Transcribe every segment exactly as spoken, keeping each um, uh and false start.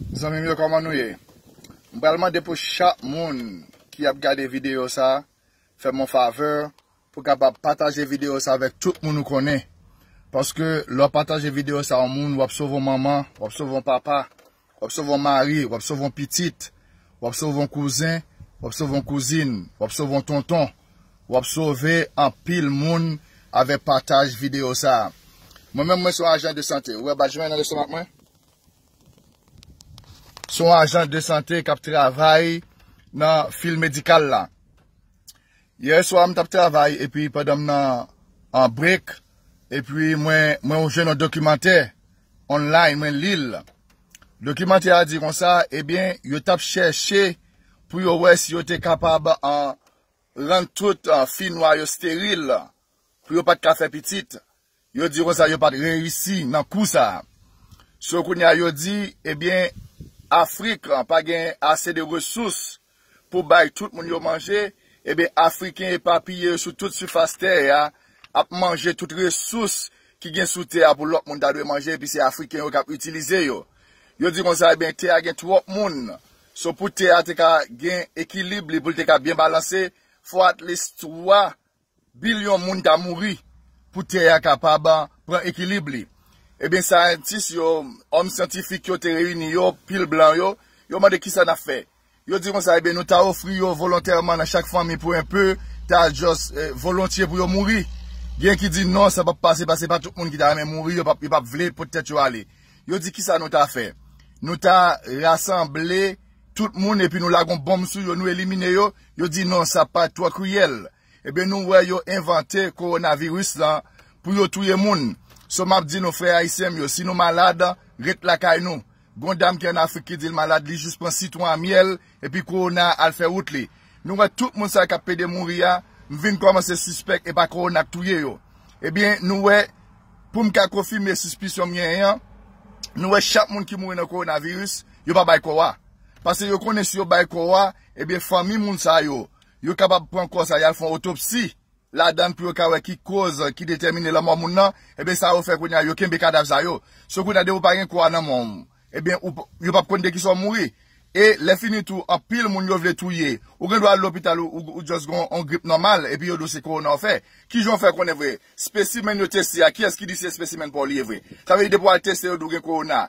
Zanmi m yo, kòman nou ye? M pral mande pou chak moun ki ap gade videyo sa, fè m yon favè pou kapab pataje videyo sa avèk tout moun ou konnen. Paske lè w pataje videyo sa yon moun, w ap sove yon manman, w ap sove yon papa, w ap sove yon mari, w ap sove yon pitit, w ap sove yon kouzen, w ap sove yon kouzin, w ap sove yon tonton, w ap sove anpil moun avèk pataj videyo sa. Mwen menm, mwen se yon ajan de sante. Ou wè badj mwen nan lestomak mwen? Se yon ajan de sante k ap travay nan fil medikal la. Yè swa, m t ap travay, epi pandan m nan an break, epi mwen, mwen jwenn yon dokimantè online, mwen li l. Dokimantè a di konsa, ebyen, yo t ap chèche pou yo wè si yo te kapab an, rann tout an, fi nwa yo steril, pou yo pa t ka fè pitit. Yo di konsa yo pa t reyisi nan kou sa a. So kounye a yo di, ebyen, Afrik pa gen ase de resous pou bay tout moun yo manje, ebyen, Afriken epapiye sou tout sifas tè a ap manje tout resous ki gen sou tè a pou lòt moun ta dwe manje, epi se Afriken yo k ap itilize yo. Yo di konsa, ebyen, tè a gen twòp moun. So pou tè a te ka gen ekilib li, pou l te ka byen balanse, fò at least twa bilyon moun ta mouri pou tè a kapab pran ekilib li. Ebyen, syantis yo, òm syantifik yo te reyini yo, pil blan yo, yo mande kisa n ap fè. Yo di konsa, ebyen, nou ta ofri yo volontèman nan chak fanmi pou enpe, ta just, eh, volontye pou yo mouri. Gen ki di non, sa p ap pase, paske pa tout moun ki ta renmen mouri, yo p ap, yo p ap vle pot tèt yo ale. Yo di kisa nou ta fè. Nou ta rasanble tout moun epi nou lage yon bonm sou yo, nou elimine yo. Yo di non, sa pa twò kriyèl. Ebyen, nou wè yo envante kowonaviris lan pou yo touye moun. So, m ap di nou, frè ayisyen m yo, si nou malad, ret lakay nou. Gon dam ki ann Afrik ki di l malad, li jis pran sitwon a myèl, epi kowona al fè wout li. Nou wè tout moun sa k ap pede mouri a, m vin kòmanse sispèk e pa kowona k touye yo. Ebyen, nou wè, pou m ka konfime sispisyon m genyen an, nou wè chak moun ki mouri nan kowonaviris, yo pa bay kò a. Paske yo konnen si yo bay kò a, ebyen, fanmi moun sa yo, yo kapab pran kò sa, y al fè yon otopsi ladan l pou yo ka wè ki koz ki detèmine lanmò moun nan, ebyen, sa yo fè kounye a, yo kenbe kadav sa yo. So kounye a, depi w pa gen kò a nan men w, ebyen, ou p-, yo p ap konn de kisa w mouri. E lè fini tou, anpil moun yo vle touye. Ou gen dwa al lopital, ou, ou, ou just gen yon grip nòmal, epi yo di w se kowona w fè. Kijan w fè konnen vre? Spesimèn yo teste a, kiyès ki di se spesimèn pa w li ye vre? Sa vle di depi w al teste, yo di w gen kowona.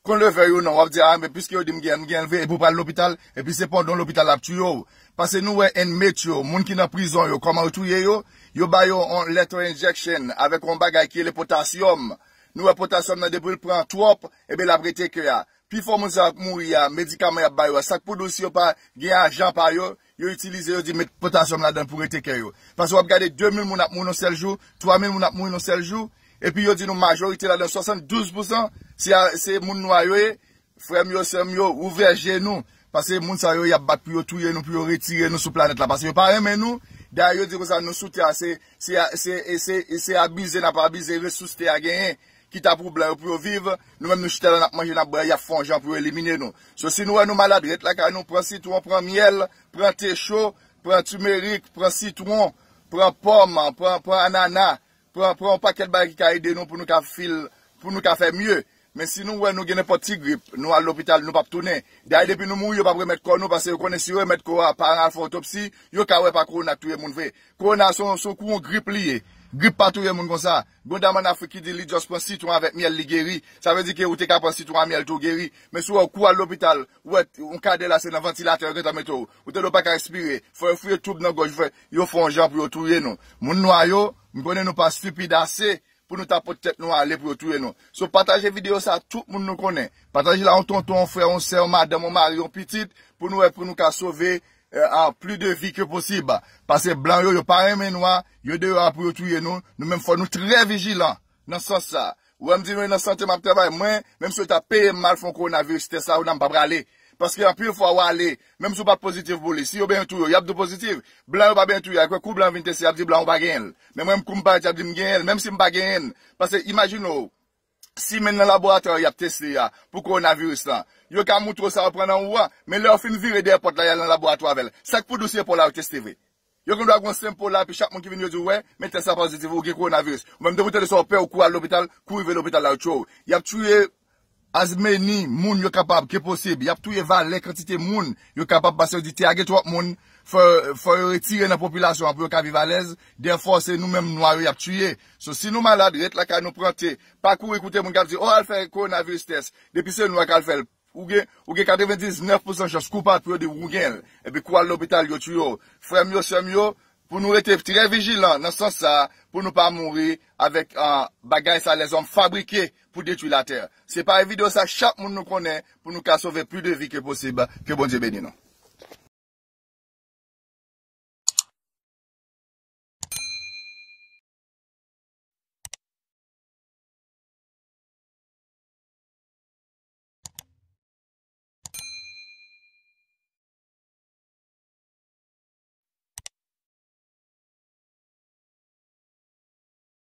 Kon leve yo non, w ap di, a, men piske yo di m gen, m gen vre, epi w pral lopital, epi se pandan w lopital l ap tiye w. Paske nou wè inmate yo, moun ki nan prizon yo, kòman yo touye yo? Yo ba yo yon lethal injection avèk yon bagay ki rele potasyòm. Nou wè potasyòm nan depi l pran twòp, ebyen l ap rete kè a. Pifò moun sa yo k mouri a, medikaman y ap ba yo a, sa k pou di w si yo pa gen ajan pa yo, yo itilize, yo di met potasyòm ladan l pou rete kè yo. Paske w ap gade de mil moun ap mouri yon sèl jou, twa mil moun ap mouri yon sèl jou, epi yo di nou majorite ladan, swasanndouz pousan, se a, se moun nwa yo ye. Frè m yo, sè m yo, ouvè je nou. Paske moun sa yo, y ap bat pou yo touye nou, pou yo retire nou sou planèt la. Paske yo pa renmen nou. Dayè, yo di konsa, nou sou tè a, se, se, se, se, se abize n ap abize resous tè a genyen, ki ta pou blan yo pou yo viv. Nou menm, nou chita la, n ap manje, n ap bwè, y ap fè yon jan pou yo elimine nou. So, si nou wè nou malad, ret lakay nou, pran sitwon, pran myèl, pran te cho, pran timerik, pran sitwon, pran pòm, pran, pran anana, pran, pran yon pakèt bagay ki ka ede nou pou nou ka fil, pou nou ka fè mye. Men si nou wè nou gen nenpòt ti grip, nou al lopital, nou p ap tounen. Dayè, depi nou mouri, yo p ap remèt kò nou, paske yo konnen si yo remèt kò a, pa al fè otopsi, yo ka wè pa kowona k touye moun vre. Kowona se yon, se yon kou yon grip li ye. Grip pa touye moun konsa. Gon dam ann Afrik ki di li just pran sitwon avèk myèl, li geri. Sa vle di ke ou te ka pran sitwon a myèl tou, ou geri. Men si w wè ou kou al lopital, ou wè yon kadè la se nan vantilatè yo gentan mete w. Ou tande w pa ka respire. Fò yo fouye toub nan gòj, fò yo fè yon jan pou yo touye nou. Moun nwa yo, m konnen nou pa stipid ase pou nou ta pot tèt nou ale pou yo touye nou. So, pataje videyo sa a tout moun nou konnen. Pataje l a yon tonton, yon frè, yon sè, yon madanm, yon mari, yon pitit, pou nou wè, pou nou ka sove, euh, a plis de vi ke posib. Paske blan yo, yo pa renmen nwa, yo deyò a pou yo touye nou. Nou menm fò nou trè vijilan nan sans sa. Ou wè m di nou nan sante m ap travay, mwen, menm si yo ta peye m mal fè yon kowonaviris tès la, ou nan m pa prale. Paske anpil fwa w ale, menm si w pa pozitif pou li, si yo benyen touye w, y ap di w pozitif. Blan yo pa benyen touye, akwè kou blan vin teste, y ap di blan ou pa genyen l. Men mwen, kou m parèt, y ap di m genyen l, menm si m pa genyen l. Paske imajine w, simenn nan laboratwa y ap teste a, pou kowonaviris lan. Yo ka moutre w sa yo pran nan ou a, men lè yo fin vire dèyè pòt la, y al nan laboratwa avè l. Sa k pou di w se pa w la yo teste vre? Yo gen dwa gen yon senp po la, epi chak moun ki vin yo di w, wè, men tès la pozitif, ou gen kowonaviris. Ou menm depi w tande sa, w pè, ou kouri al lopital, kou rive lopital la, yo tchwe w. Y ap touye as many moun yo kapab ke posib. Y ap touye valè kantite moun yo kapab, paske yo di te a gen twòp moun, fò, fò yo retire nan popilasyon an pou yo ka viv alèz. Therefore, se nou menm nwa yo y ap tiye. So, si nou malad, ret lakay nou, pran te. Pa kouri koute moun k ap di, "O, al fè kowonaviris tès." Depi se nwa k al fè l, ou gen, ou gen katrevendiznèf pousan chans kou pa pou yo di ou gen l. Epi kou al lopital, yo tiye w. Frè m yo, sè m yo, pou nou rete trè vijilan nan sans sa, pou nou pa mouri avèk, ah, bagay sa lèzòm fabrike pou detwi latè. Se pa videyo sa chak moun nou konnen pou nou ka sove plis de vi ke posib. Ke Bondye beni nou.